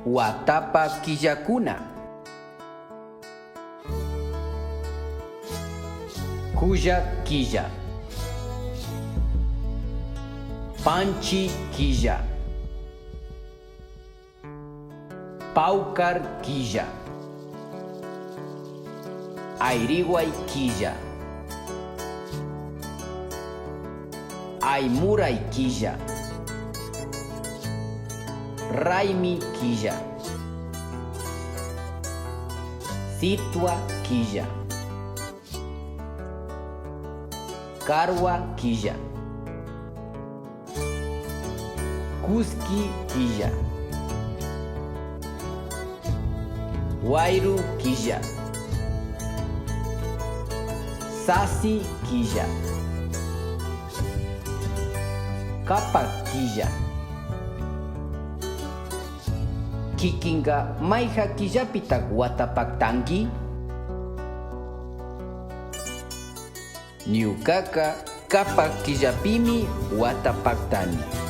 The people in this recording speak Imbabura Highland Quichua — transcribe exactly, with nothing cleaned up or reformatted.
Watapa killakuna. Kulla killa. Panchi killa. Pawkar killa. Ayriway killa. Aymuray killa. Raymi killa. Sitwa killa. Karwa killa. Kuski killa. Wayru killa. Sasi killa. Kapak killa. Kikinka mayjan killapitak wata paktanki? Ñukaka kapak killapimi wata paktani.